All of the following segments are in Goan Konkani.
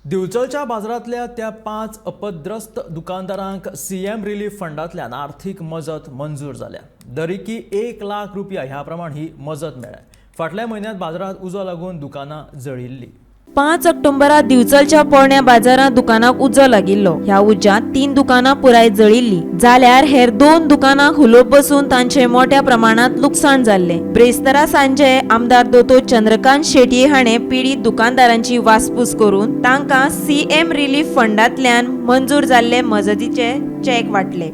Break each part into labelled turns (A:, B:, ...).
A: दिवचलच्या बाजारांतल्या त्या 5 अपद्रस्त दुकानदारांक सीएम रिलीफ फंडांतल्यान आर्थीक मजत मंजूर जाल्या. दरेकी 1 लाख रुपया ह्या प्रमाण ही मजत मेळ्ळ्या. फाटल्या म्हयन्यांत बाजारांत उजो लागून दुकानां जळिल्ली.
B: 5 ऑक्टोबरा दिवचलच्या पोरण्या बाजारांत दुकानाक उजो लागिल्लो. ह्या उज्यांत 3 दुकानां पुराय जळिल्ली, जाल्यार हेर 2 दुकानांक हुलोप बसून तांचे मोठ्या प्रमाणात लुकसाण जाल्लें. ब्रेस्तारा सांजे आमदार दोतोर चंद्रकांत शेटये हाणें पिडीत दुकानदारांची वासपूस करून तांकां सीएम रिलीफ फंडांतल्यान मंजूर जाल्ले मजतीचे चॅक वांटले.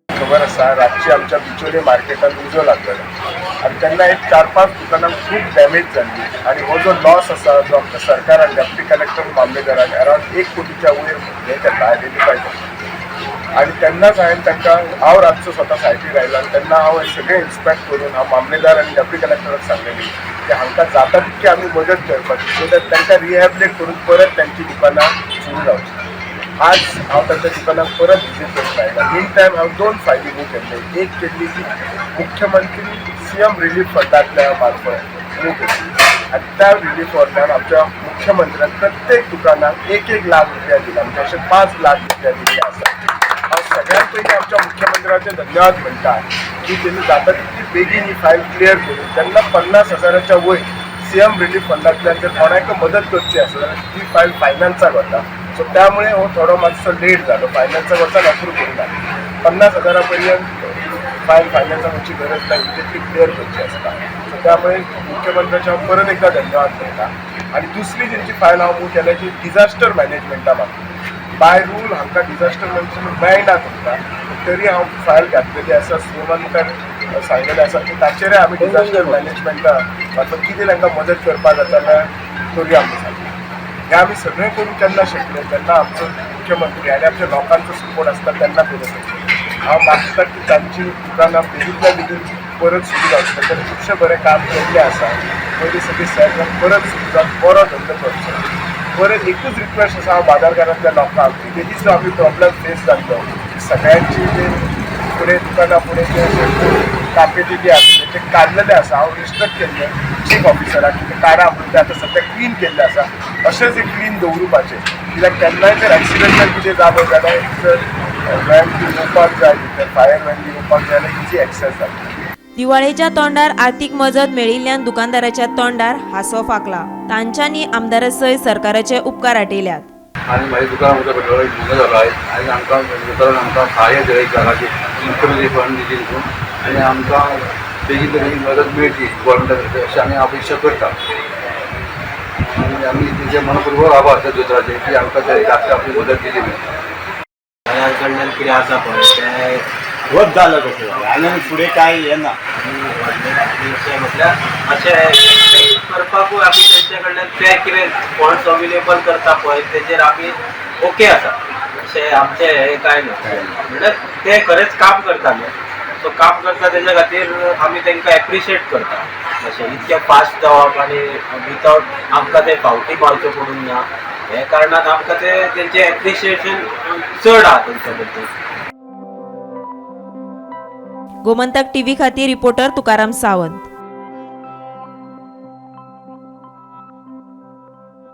C: खबर आसा, रातची आमच्या बिचोले मार्केटात उजो लागलेलो आनी तेन्ना एक 4-5 दुकानांक खूब डॅमेज जाल्ली आनी हो जो लॉस आसा जो आमच्या सरकारान, डेप्युटी कलेक्टर, मामलेदारान अरावंड 1 कोटीच्या वयर हें केल्ला, आयडेंटिफाय केल्ला. आनी तेन्नाच हांवें तांकां, हांव रातचो स्वता सायटीर आयलो आनी तेन्ना हांव हें सगळें इन्स्पेक्ट करून हांव मामलेदार आनी डेप्युटी कलेक्टराक सांगलेली की हांकां जाता तितकी आमी मदत करपाची, सो that तांकां रिहॅबिलेट करून परत तांची दुकानां सुरू जावची. आज हांव तांच्या दुकानाक परत विजीट करूंक आयला. मीन टायम हांव 2 फायली मूव केल्ले. एक केल्ली ती मुख्यमंत्री सीएम रिलीफ फंडांतल्या मार्फत मूव केल्ली आनी त्या रिलीफ फंडान आमच्या मुख्यमंत्र्यान प्रत्येक दुकानाक 1-1 लाख रुपया दिला, म्हणजे अशे 5 लाख रुपया दिल्ले आसा. हांव सगळ्यांत पयलीं आमच्या मुख्यमंत्र्याचे धन्यवाद म्हणटा की तेणी जाता तितली बेगीन ही फायल क्लियर करून जेन्ना 50 हजाराच्या वयर सीएम रिलीफ फंडांतल्यान जर कोणाक मदत करची आसा जाल्यार ती फायल फायनान्साक वता. सो त्यामुळे हो थोडो मातसो लेट जालो. फायनान्साक वचून अप्रूव करूंक ना. 50 हजारा पर्यंत फायल फायनान्साक वचची गरज ना, इमिजिएटली क्लियर करची आसता. सो त्यामुळे मुख्यमंत्र्याचे हांव परत एकदा धन्यवाद म्हणटा. आनी दुसरी जेंची फायल हांव मूव केल्या जी डिझास्टर मॅनेजमेंटा बाबतींत, बाय रूल हांकां डिझास्टर मॅनेजमेंट मेळना तुमकां, तरी हांव फायल घातलेली आसा. सीएमान मुखार सांगलेलें आसा की ताचेरय आमी डिझास्टर मॅनेजमेंटा मार्फत कितें तांकां मदत करपाक जाता जाल्यार करुया आमी. सांगता, हें आमी सगळें करूंक केन्ना शकले? जेन्ना आमचो मुख्यमंत्री आनी आमच्या लोकांचो सपोर्ट आसता तेन्ना करूंक शकले. हांव मागता की तांची दुकानां बेगींतल्या बेगीन परत सुरू जावची. तांच्यानी खुबशें बरें काम केल्लें आसा. पयलीं सगळीं सेट परत सुरू जावन बरो धंदो करचो. परत एकूच रिक्वेस्ट आसा हांव बाजारघरांतल्या लोकांक की तेजी जो आमी प्रॉब्लम फेस जाल्लो की सगळ्यांची जे फुडें दुकानां फुडें जे अशे कापेटी जे आसले ते काडलेले आसा. हांव इन्स्ट्रक्ट केल्ले चीफ ऑफिसराक की ते काडा म्हणून. ते आतां सद्या क्लीन केल्ले आसा. अशेंच एक क्लीन दवरुपाचें, कित्याक केन्नाय जर एक्सिडंटल कितें जालो जाल्यार जर व्हॅन बी येवपाक जाय भितर, फायर व्हॅन बी येवपाक जाय जाल्यार इजी एक्सेस जाता.
B: दिवाळेच्या तोंडार आर्थीक मजत मेळिल्ल्यान दुकानदाराच्या तोंडार हांसो फांकला. तांच्यांनी आमदारा सयत सरकाराचे उपकार आटयल्यात.
D: आनी म्हाज्या दुकानां उदक पेट्रोल जालो आयज. आनी आमकां दुकानान आमकां सहाय्य दिलें 1 लाखाची मुख्यमंत्री फंड निधी दिवन आनी आमकां बेगीन बेगीन मदत मेळची गोवोरमेंटा तर्फे अशें आमी अपेक्षा करता. आनी आमी तेजे मनपूर्वक आभार त्या दोतोराचे की आमकां ते धाकटे आपली मदत दिली म्हणून.
E: कडल्यान कितें आसा पळय तें
F: वच जालें तशें जालें आनी फुडें कांय येना.
E: आनी व्हडलें अशें म्हटल्यार अशें एक्सपेक्ट करपाकूय आमी तेंच्या कडल्यान ते कितें फंड्स अवेलेबल करता पळय तेजेर आमी ओके आसा. अशें आमचें हें कांय ना, म्हणल्यार ते खरेंच काम करता न्हू, सो काम करता तेज्या खातीर आमी तांकां एप्रिशिएट करता. अशें इतकें फास्ट जावप आनी विथआवट आमकां ते फावटी मारच्यो पडूंक ना, हे कारणान आमकां ते तेंचें एप्रिशिएशन चड आहा तेंच्या बद्दल.
B: गोमंतक टीव्ही खातीर रिपोर्टर तुकाराम सावंत.